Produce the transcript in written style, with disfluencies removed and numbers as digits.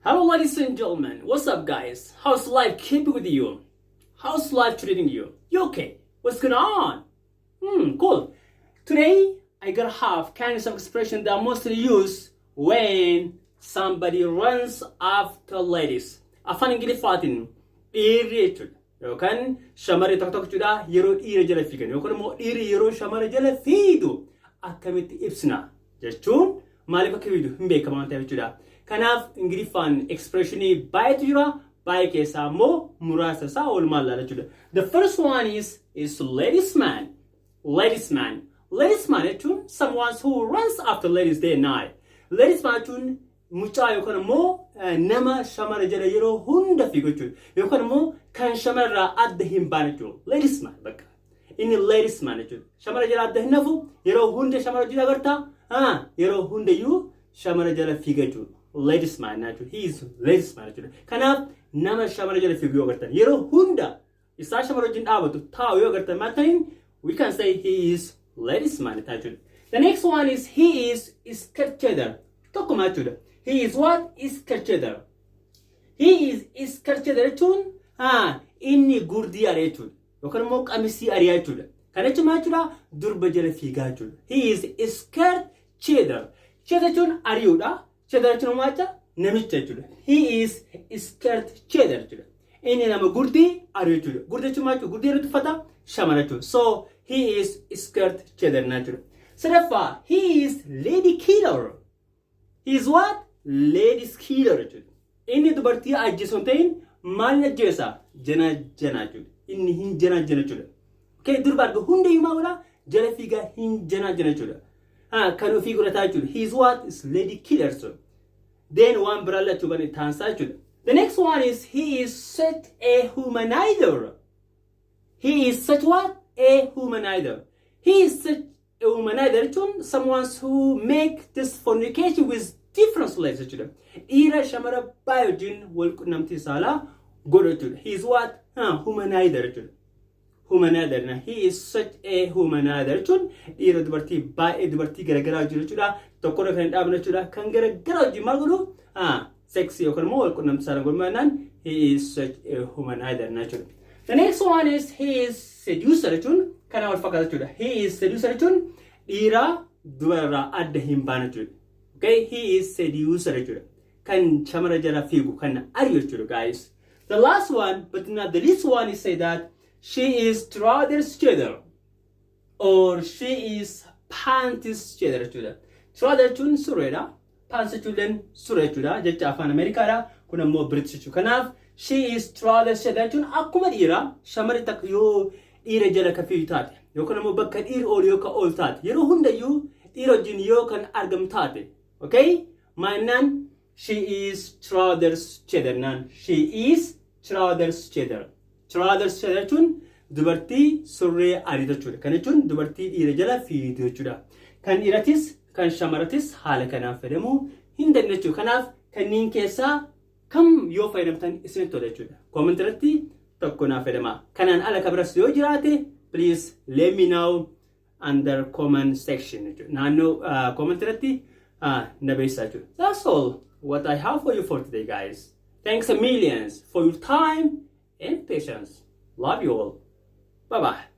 Hello, ladies and gentlemen. What's up, guys? How's life keeping with you? How's life treating you? You okay? What's going on? Cool. Today, I gonna have kinds of expression that mostly used when somebody runs after ladies. Afaan Ingiliffaatiin dhiirri jechuudha. Yookaan shamarri tokko tokko jechuudha, yeroo dhiira jala fiigan yookaan immoo dhiirri yeroo shamara jala fiigu akkamitti ibsina jechuun, maaliif akka fiigu hin beekamu waan ta'eef jechuudha. Kanaaf Ingiliffaan expressionii baay'eetu jira. Baay'ee keessaa immoo muraasa isaa oolmaa ilaala jechuudha. The first one is ladies man. Ladies man. Ladies man jechuun someone who runs after ladies day and night. Ladies man jechuun mucaa yookaan immoo nama shamara jala yeroo hunda fiigu jechuudha. Yookaan immoo kan shamarraa adda hin baane jechuudha. Ladies man bakka. Inni ladies man jechuudha. Shamara jala adda hin hafu, yeroo hunda shamara hojii agartaa, yeroo hundayyuu shamara jala fiiga jechuudha. Ladies man jechuudha. He is ladies man jechuudha. Kanaaf nama shamara jala fiigu yoo agartan, yeroo hunda isaa shamara wajjin dhaabatu taa'u yoo agartan, maal ta'in, we can say he is ladies man jechuudha. The next one is he is skirt chaser. Tokkuma jechuudha. He is what? Skirt chaser. He is skirt chaser jechuun inni gurdii ari'a jechuudha. Yookaan immoo qamisii ari'a jechuudha. Kana jechuun maal jechuudha? Durba jala fiigaa jechuudha. He is skirt chaser. Chaser jechuun ari'uudha. Chaser jechuun maal jecha? Namicha jechuudha. He is skirt chaser jechuudha. Inni nama gurdii ari'u jechuudha. Gurdii jechuun maal jechuudha? Gurdii irratti uffata shamara jechuudha. So he is skirt chaser jechuudha. Sadaffaa, he is lady killer. He is what? Ladies killer jechuudha. Inni dubartii ajjeesu hin ta'in maal ajjeesa? Jana jana jechuudha. Inni hin jana jana jechuudha. Okay, durba arga hundayyuu maal godhaa? Jala fiigaa hin jana jana jechuudha. Kan ofii godhataa jechuudha. He is what? Is lady killer so. Then waan biraa lachuu bane taansaa jechuudha. The next one is he is such a womanizer. He is such what? A womanizer. He is such a womanizer jechuun someone who make this fornication with different slaves jechuudha. Dhiira shamara baay'ee wajjin wal qunnamtii saalaa godhu jechuudha. He is what? Womanizer jechuudha. Womanizer na he is such a womanizer jechuun dhiira dubartii baay'ee, dubartii garagaraa wajjin jechuudha. Tokkorra kan hin dhaabne jechuudha. Kan garagaraa wajjin maal godhu? Seksii yookaan immoo wal qunnamtii saalaa godhu jennaan, he is such a womanizer na jechuudha. The next one is he is seducer jechuun kana wal fakkaata jechuudha. He is seducer jechuun dhiira dubarraa adda hin baane jechuudha. Okay, he is seducer jechuudha. Kan shamara jala fiigu, kan ari'u jechuudha, guys. The last one but not the least one is say that she is trousers chaser or she is pants chaser jechuudha. Trouser jechuun sureedha. Pants jechuun suree jechuudha. Jecha afaan Ameerikaadha. Kun ammoo British jechuudha. Kanaaf she is trousers chaser jechuun akkuma dhiiraa shamarri takka yoo dhiira jala ka fiigu taate yookaan immoo bakka dhiirri oolu yoo ka oolu taate, yeroo hundayyuu dhiira wajjin yoo kan argamu taate, okay, maannaan she is trousers chaser naan, she is trousers chaser. Trousers chaser jechuun dubartii surree adii jechuudha. Kana jechuun dubartii dhiira jala fiidu jechuudha. Kan dhiiratis kan shamaratis haala kanaan fayyadamuu hin dandeenye jechuudha. Kanaaf kanneen keessaa kam yoo fayyadamtan isinitti tola jechuudha? Comment irratti tokko naaf fayyadamaa. Kanaan ala ka biras yoo jiraate, please let me know under comment section jechuudha. Naannoo comment irratti na beeksisaa jechuudha. That's all what I have for you for today, guys. Thanks a millions for your time and patience. Love you all. Bye bye.